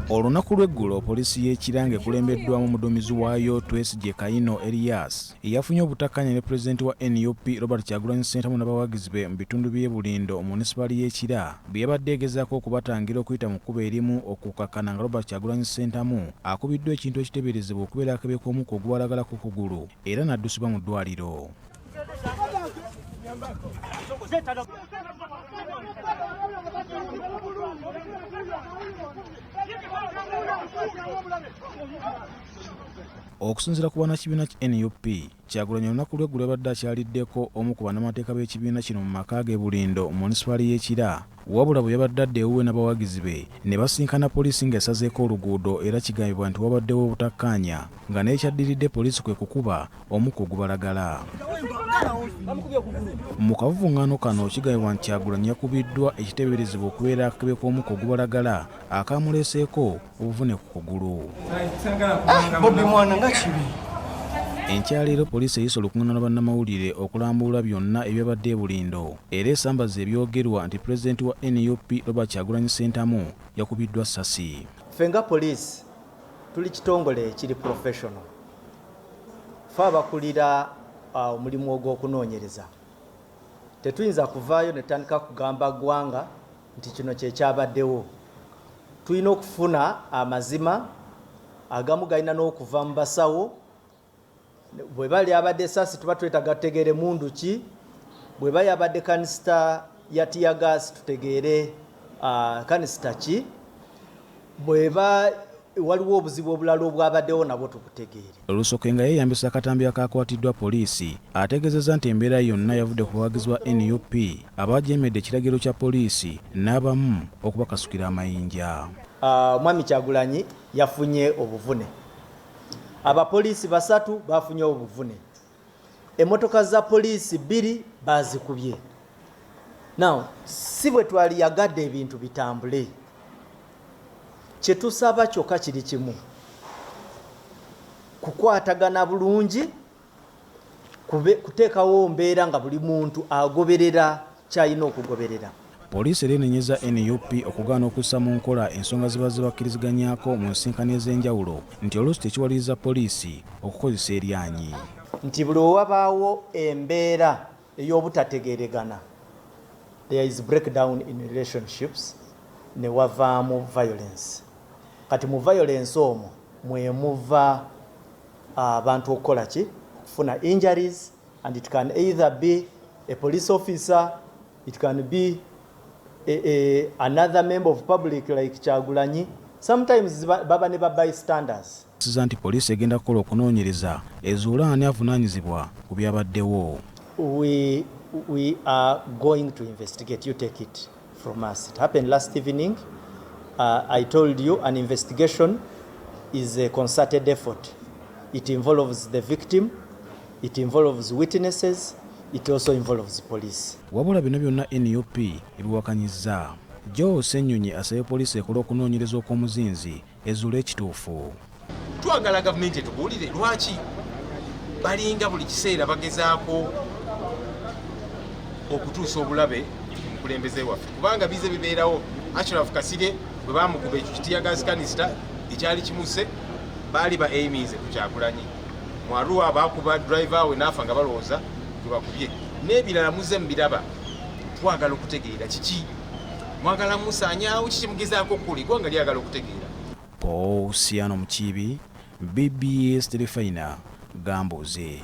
Olunaku lw'eggulo poliisi y'e Kira ng'ekulembeddwamu omuduumizi waayo Twesigye Kaino Erias yafunye obutakkaanya ne pulezidenti wa nup Robert Kyagulanyi Ssentamu n'abawagizi be mu bitundu by'e Bulindo mu munisipaali y'e Kira bwe yabadde egezaako okubatangira okuyita mu kkubo erimu okukakkana nga Robert Kyagulanyi Ssentamu akubiddwa ekintu ekiteeberezebwa okubeera akebe k'omukka ogubalagala ku kugulu era n'addusibwa mu ddwaliro. Okusinziira ku bannakibiina ki nup, Kyagulanyi olunaku lw'eggulo yabadde akyaliddeko omu ku bannamateeka b'ekibiina kino mu maka ge Bulindo mu munisipaali y'e Kira wabula bwe yabadde adda ewuwe n'abawagizi be ne basinkana poliisi ng'esazeeko oluguudo era kigambibwa nti wabaddewo obutakkaanya nga n'ekyaddiridde poliisi kwe kukuba omukka ogubalagala. Mu kavuvung'ano kano kigambibwa nti Kyagulanyi yakubiddwa ekiteeberezebwa okubeera akakebe k'omukka ogubalagala akaamuleeseeko obuvune ku kugulu. Bobi mwana nga kibi. Enkya leero poliisi eyise olukuŋŋaana lwa bannamawulire okulambuula byonna ebyabadde e Bulindo era esambaze ebyogerwa nti pulezidenti wa nup Robert Kyagulanyi Ssentamu yakubiddwa ssasi. Ffe nga poliisi tuli kitongole ekiri professional. Ffe abakulira omulimu ogw'okunoonyereza tetuyinza kuvaayo ne tutandika kugamba ggwanga nti kino kye kyabaddewo. Tulina okufuna amazima agamu galina n'okuva mu basawo. Bweba lyabadde essasi tuba twetaaga tutegeere mundu ki, bweba yabadde canister ya tear gas tutegeere canister ki, bweba waliwo obuzibu obulala obwabaddewo nabwo tubutegeere. Rusoke nga yeeyambisa akatambi akaakwatiddwa poliisi ategeezezza nti embeera yonna yavudde ku bawagizi ba nup abaajeemedde ekiragiro kya poliisi n'abamu okubakasukira amayinja. Omwami Kyagulanyi yafunye obuvune, abapoliisi 3 bafunye obuvune, emmotoka za poliisi 2 baazikubye. Now si bwe twaliyagadde ebintu bitambule. Kye tusaba kyokka kiri kimu, kukwatagana bulungi, kuteekawo mbeera nga buli muntu agoberera ky'alina okugoberera. Poliisi era enenyezza nup okugaana okussa mu nkola ensonga ze bazze bakkiriziganyako mu nsisinkano ez'enjawulo nti oluusi tekiwaliriza poliisi okukozesa eryanyi. Nti buli we wabaawo embeera ey'obutategeeregana, there is breakdown in relationships, ne wavaamu violence. Kati mu violence omwo mwe muva abantu okukola ki? Okufuna injuries, and it can either be a police officer, it can be another member of public like Kyagulanyi. Sometimes baba ne ba bystanders. Siza nti poliisi egenda kukola okunoonyereza ezuule ani avunaanyizibwa ku byabaddewo. We are going to investigate. You take it from us. It happened last evening. I told you an investigation is a concerted effort. It involves the victim, it involves witnesses, it also involves police. Wabula bino byonna nup ebiwakanyizza. Joe Ssenyonyi asabye poliisi ekole okunoonyereza okw'omuzinzi ezuule ekituufu. Twagala gavumenti etubuulire lwaki balinga buli kiseera bagezaako okutuusa obulabe ku mukulembeze waffe, kubanga bize bibeerawo. Ashraf Kasirye bwe baamukuba ekyo ki tear gas canister ekyali kimuse, baali ba aiminze ku Kyagulanyi. Mu Arua baakuba driver we n'afa nga balowooza gwe bakubye, n'ebirala muze mubiraba. Twagala okutegeera kiki mwagala musaanyaawo, kiki mugezaako okukola, eggwanga lyagala okutegeera. Paul Siano Mukiibi, BBS Terefayina, Gambuuze.